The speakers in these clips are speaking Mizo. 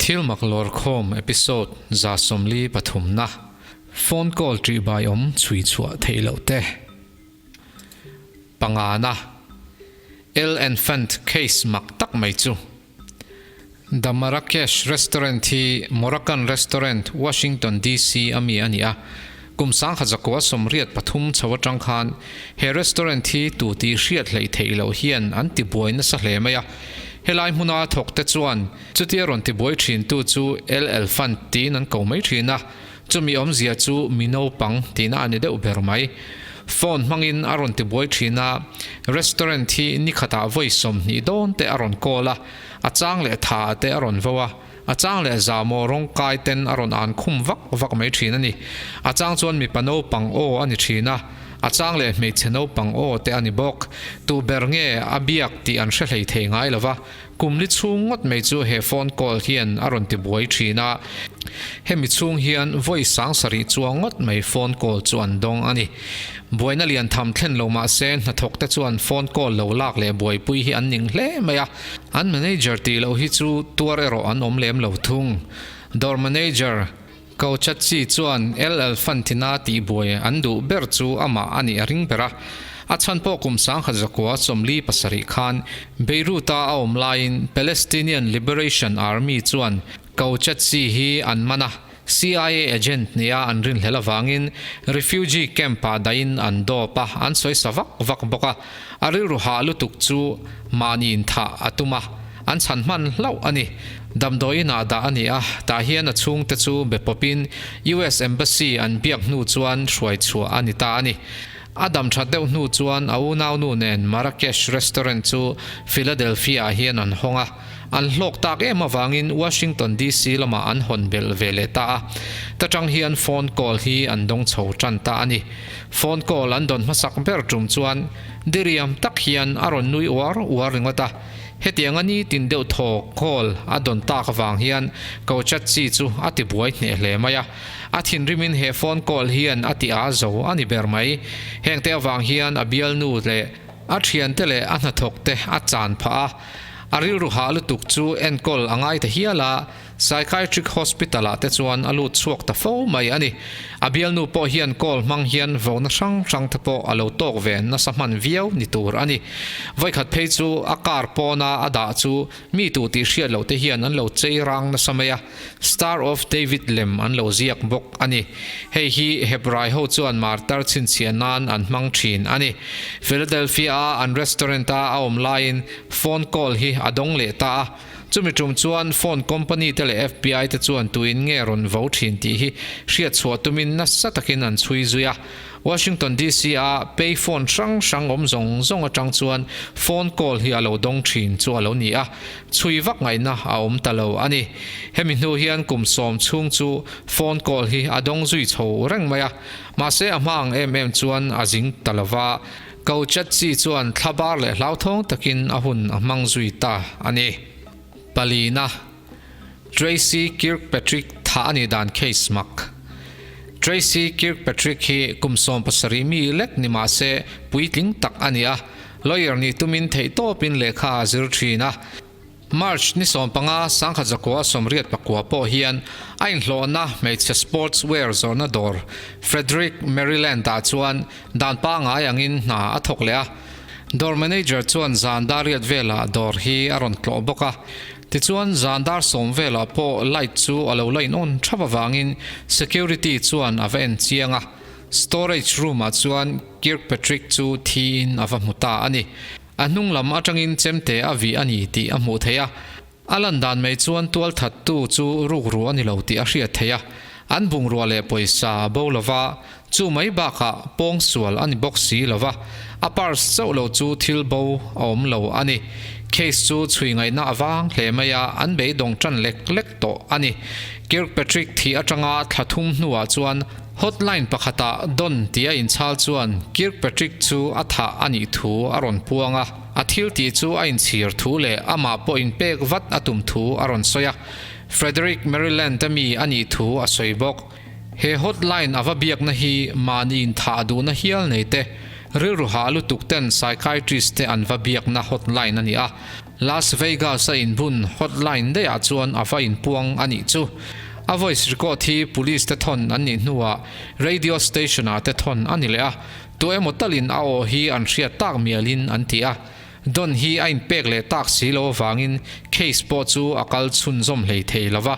Thilmak lawrkhawm episode 143 na phone call ṭihbai awm chhui chhuah theih loh te. Pangana, El Enfant case mak tak mai chu. The Marrakesh Restaurant hi Moroccan restaurant Washington DC a mi a ni a. Kum 1983 chho atang khan he restaurant hi tu tih hriat hleih theih loh hian an tibuai nasa hle mai a. Helai hmuna thawk te chuan chutia rawn tibuai thintu chu El Elfant tiin an ko mai thin a. Chumi awmzia chu mi naupang tihna a ni deuh ber mai. Phone hmangin a rawn tibuai thin a, restaurant hi ni khatah vawi 20 dawn te a rawn call a, a chang leh tha te a rawn vo a, a chang leh zahmawh rawng kai ten a rawn an khum vak vak mai thin a ni. A chang chuan mipa naupang aw a ni thin a, a chang leh hmeichhe naupang aw te a ni bawk. Tu ber nge a biak tih an hre hlei thei ngai lo va, Kum li chhung ngawt mai chu he phone call hian a rawn ti buai thin a, hemi chhung hian vawi 7000 chuang ngawt mai phone call chu an dawng a ni. Buaina lian tham thlen lo mah se hnathawk te chuan phone call lo lak leh buaipui hi an ning hle mai a, an manager tih loh hi chu tuar erawh an awm lem lo thung. Dawr manager Kochatsi chuan LL Fantina tihbuai an duh ber chu amah a nih a ring ber a. A chhan pawh kum 1947 khan Beirut-a a awm laiin Palestinian Liberation Army chuan Kochatsi hi an man a, CIA agent nia an rinhlel avangin refugee camp-ah dahin an dawp a, an sawi sa vak vak bawk a. A rilru hah lutuk chu mahni inthah a tum a, an chhan hman hlauh a ni. Damdawi inah dah a ni a, tah hian a chhungte chu be pawpin US Embassy an biak hnu chuan hruai chhuah a ni ta a ni. A dam that deuh hnu chuan a unaunu nen Marrakesh restaurant chu Philadelphia ah hian an hawng a, an hlawk tak em avangin Washington DC lamah an hawn belh ve leh ta a. Ta tang hian phone call hi an dawng chho tan ta a ni. Phone call an dawn hmasak ber tum chuan diriam tak hian a rawn nui uar uar ringawt a. Hetianga nitin deuh thaw call a dawn tak avang hian Kochatsi chu a ti buai hneh hle mai a. A thinrimin he phone call hian a ti a zo a ni ber mai. Hengte avang hian a bialnu leh a thiante leh a hnathawkte a chan phah a. A rilru hah lutuk chu enkawl a ngai ta hial a. Psychiatric Hospital ah te chuan a lut chhuak ta fo mai a ni. A bialnu pawh hian call hmang hian vawkna hrang hrang te pawh a lo tawk ve nasa hman viau ni tur a ni. Vawikhat phei chu a car pawna a dah chu mi tu tih hriat loh te hian an lo chei rang nasa mai a, Star of David lem an lo ziak bawk a ni. Hei hi Hebrai ho chuan martar chhinchhiah nan an hmang thin a ni. Philadelphia a an restaurant a a awm laiin phone call hi a dawng leh ta a. Chumi tum chuan phone company te leh FBI te chuan tuin nge rawn vo thin tih hi hriat chhuah tumin nasa takin an chhui zui a. Washington DC a pay phone hrang hrang awm zawng zawng atang chuan phone call hi a lo dawng thin chu a lo ni a, chhui vak ngaihna a awm ta lo a ni. Hemi hnu hian kum 10 chhung chu phone call hi a dawng zui chho reng mai a, mahse a hma ang em em chuan a zing ta lova. Ko Chatsi chuan thlabar leh hlauthawng takin a hun a hmang zui ta a ni. Palina, Tracy Kirkpatrick thah a nih dan case mak. Tracy Kirkpatrick hi kum 17 mi lek ni mah se puitling tak a ni a, lawyer nih tumin theihtawpin lehkha a zir thin a. March ni 15, 1989 pawh hian a inhlawhna hmeichhe sports wear zawrhna dawr Frederick, Maryland ah chuan dan pangngai angin hna a thawk leh a. Dawr manager chuan zan dar riat velah dawr hi a rawn tlawh bawk a. Tichuan zan dar 10 velah pawh light chu a lo la in on thap avangin security chuan a va en chiang a. Storage room ah chuan Kirkpatrick chu thiin a va hmu ta a ni. A hnung lam atangin chemte a vih a ni tih a hmuh theih a, a lan dan mai chuan tual thattu chu rukru a ni lo tih a hriat theih a, an bungrua leh pawisa a bo lo va, chu mai bakah pawng sual a ni bawk si lo va, a purse chauh lo chu thil bo a awm lo a ni. Case chu chhui ngaihna a vang hle mai a, an beidawng tan lek lek tawh a ni. Kirkpatrick thih atanga thla thum hnuah chuan Hotline pakhatah Don tih a inchhal chuan Kirkpatrick chu a thah a nih thu a rawn puang a, a thil tih chu a inchhir thu leh amah pawh inpek vat a tum thu a rawn sawi a, Frederick, Maryland a mi a nih thu a sawi bawk. He hotline a va biakna hi mahni inthah duhna hial nei te, rilru hah lutuk ten psychiatrist te an va biakna hotline a ni a. Las Vegas a inbun hotline daihah chuan a va inpuang a nih chu. A voice record hi police te thawn an nih hnuah radio station ah te thawn a ni leh a, tu emaw talin a aw hi an hriat tak mialin an ti a. Don hi a inpek leh tak si lo avangin case pawh chu a kal chhunzawm hlei thei lo va,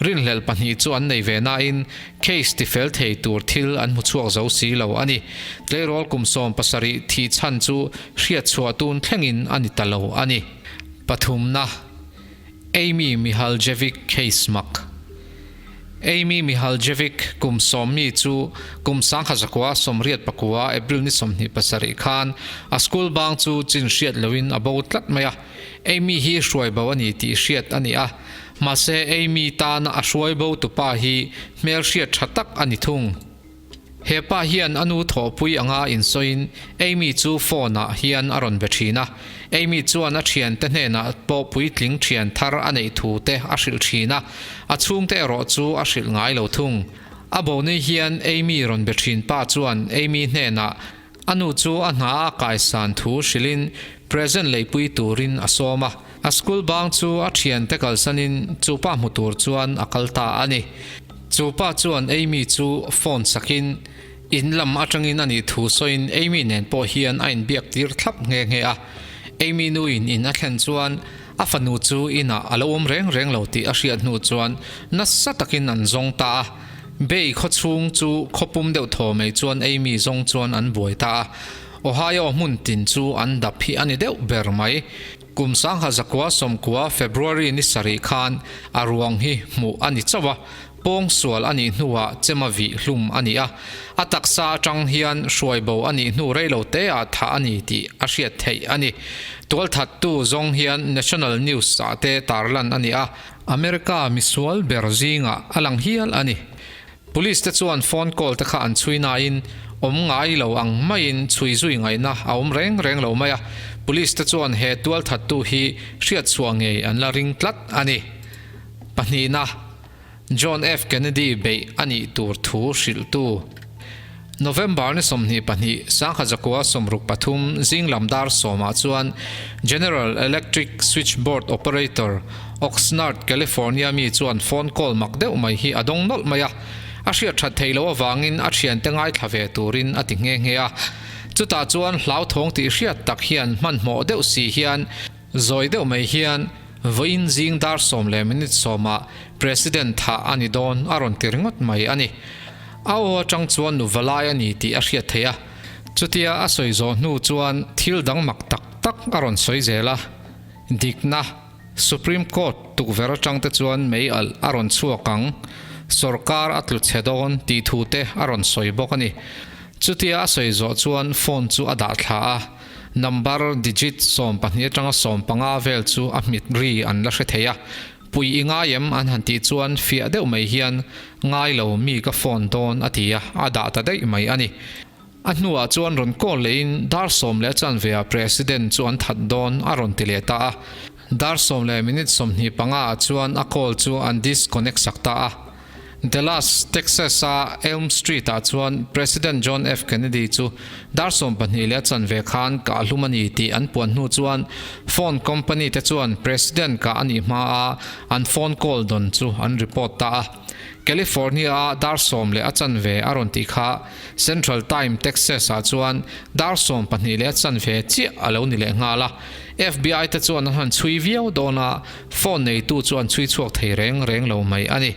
rinhlelh pahnih chu an nei ve nain case tifel thei tur thil an hmu chhuak zo si lo a ni. Tleirawl kum 70 thih chhan chu hriatchhuah tun thlengin a ni ta lo a ni. Pathumna, Amy Mihaljevic case mak. Amy Mihaljevic kum sawmmi chu kum 1989 April ni 27 khan a school bang chu chin hriat loin a bo tlat mai a. Amy hi hruai bo a ni tih hriat a ni a, mahse Amy tana a hruai bo tupa hi hmel hriat tha tak a ni thung. He pa hian a nu thawhpui anga insawiin Amy chu phone ah hian a rawn be thin a. Amy chuan a thiante hnenah pawh puitling thian thar a neih thu te a hrilh thin a, a chhungte erawh chu a hrilh ngai lo thung. A bo ni hian Amy rawn be thin pa chuan Amy hnenah a nu chu a hna a kaisan thu hrilhin present leipui turin a sawm a. A school bang chu a thiante kalsanin chu pa hmu tur chuan a kal ta a ni. Chu pa chuan Amy chu phone sakin in lam atangin a nih thu sawiin Amy nen pawh hian a inbiak tir thlap nghe nghe a. Amy nuin in a thlen chuan a fanu chu inah a lo awm reng reng lo tih a hriat hnu chuan nasa takin an zawng ta a. Bay khawchhung chu khawpum deuh thaw mai chuan Amy zawng chuan an buai ta a. Ohio hmun tin chu an dap hi a ni deuh ber mai. Kum 1990 February ni sarih khan a ruang hi hmuh a ni chauh a, pawngsual a nih hnuah chema vih hlum a ni a, a taksa atang hian hruai bo a nih hnu rei lo te ah thah a ni tih a hriat theih a ni. Tualthattu zawng hian National News ah te tarlan a ni a, America misual ber zingah a lang hial a ni. Police te chuan phone call te kha an chhui nain awm ngai lo ang maiin chhui zui ngaihna a awm reng reng lo mai a, police te chuan he tualthattu hi hriatchhuah ngei an la ring tlat a ni. Pahnihna, John F Kennedy beih a nih tur thu hrilhtu. November ni 22, 1963 zing lam dar sawmah chuan General Electric switchboard operator, Oxnard, California mi chuan phone call mak deuh mai hi a dawng nawlh mai a. A hriat that theih loh avangin a thiante ngaithla ve turin a ti nghe nghe a. Chutah chuan hlauthawng tih hriat tak hian hmanhmawh deuh si hian zawi deuh mai hian vawiin zing dar sawm leh minute sawmah President thah a ni dawn a rawn ti ringawt mai a ni. A aw atang chuan nu valai a ni tih a hriat theih a. Chutia a sawi zawh hnu chuan thil dang mak tak tak a rawn sawi zel a. Dikna, Supreme Court tukverh atang te chuan mei alh a rawn chhuak ang, sawrkar a tlu chhe dawn tih thu te a rawn sawi bawk a ni. Chutia a sawi zawh chuan phone chu a dah thla a. Number digit 12 atanga 15 vel chu a hmit ri an la hre thei a. Pui i ngai em? an han tih chuan fiah deuh mai hian ngai lo mi ka phone dawn a ti a, a dah ta daih mai a ni. A hnuah chuan rawn call lehin dar sawm leh chanve ah President chu an that dawn a rawn ti leh ta a. Dar sawm leh minute 25 ah chuan a call chu an disconnect sak ta a. Dallas, Texas-a Elm Street-ah chuan President John F. Kennedy chu dar 12 leh a chanve khan kah hlum a ni tih an puan hnu chuan phone company te chuan President kah a nih hmaa an phone call dawn chu an report ta a. California-a dar sawm leh a chanve a rawn tih kha Central Time, Texas-ah chuan dar 12 leh a chanve chiah a lo ni leh nghal a. FBI te chuan an han chhui viau dawn a, phone neitu chu an chhui chhuak thei reng reng lo mai a ni.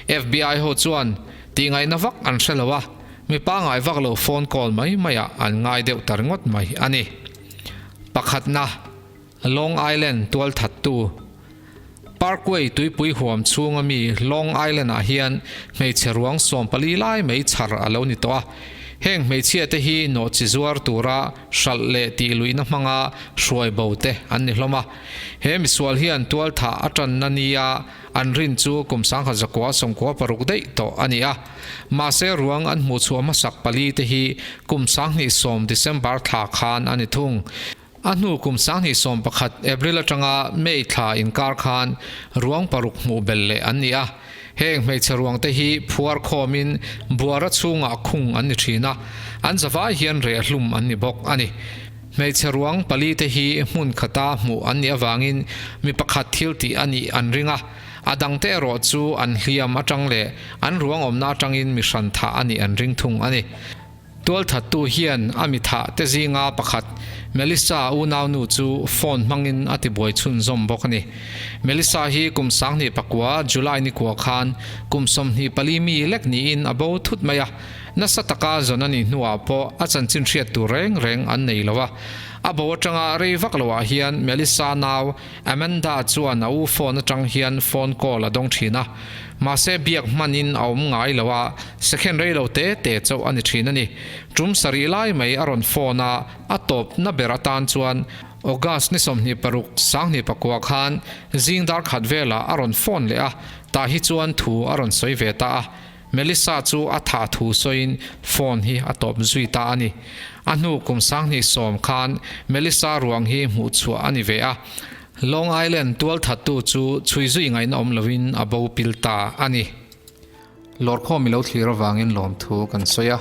FBI ho chuan tih ngaihna vak an hre lo a, mi pangngai vak lo phone call mai maiah an ngai deuh ta ringawt mai a ni. Pakhatna, Long Island tualthattu. Parkway tuipui huam chhunga mi Long Island-ah hian hmeichhe ruang 14 lai mai chhar a lo ni tawh a. Heng hmeichhia te hi nawhchi zuar tura hralh leh tih luihna hmanga hruai bo te an ni hlawm a. He misual hian tualthah a tanna nia an rin chu kum 1996 daih tawh a ni a. Mahse ruang an hmuhchhuah hmasak pali te hi kum 2010 December thla khan a ni thung. A hnu kum 2011 April atanga May thla inkar khan ruang paruk hmuh belh leh an ni a. Heng hmeichhe ruang te hi phuar khawmin buara chhungah khung an ni thin a, an zavai hian reh hlum an ni bawk a ni. Hmeichhe ruang palite hi hmun khata hmuh an nih avangin mi pakhat thil tih a nih an ring a, a dangte erawh chu an hliam atang leh an ruang awmna atangin mi hran thah a nih an ring thung a ni. Tualthattu hian a mi thah te zinga pakhat Melissa unaunu chu phone hmangin a tibuai chhunzawm bawk a ni. Melissa hi kum 2009 July ni kua khan kum 24 mi lek niin a bo thut mai a, nasa taka zawn a nih hnuah pawh a chanchin hriat tur reng reng an nei lo a. A bo atanga rei vak loah hian Melissa nau Amanda chuan a u phone atang hian phone call a dawng thin a, mahse biak hmanin a awm ngai lo a, second rei lo te te chauh a ni thin a ni. Tum sarih lai mai a rawn phone a, a tawp na ber atan chuan August ni 26 2009 khan zing dar khat velah a rawn phone leh a, tah hi chuan thu a rawn sawi ve ta a. Melissa chu a thah thu sawiin phone hi a tawp zui ta a ni. A hnu kum 2010 khan Melissa ruang hi hmuh chhuah a ni ve a. Long Island tualthattu chu chhui zui ngaihna awm loin a bo pil ta a ni. Lawrkhawm i lo thlir avangin lawmthu kan sawi a,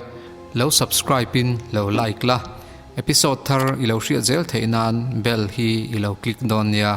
lo subscribe in lo like la, episode thar i lo hriat zel theih nan bell hi i lo click dawn nia.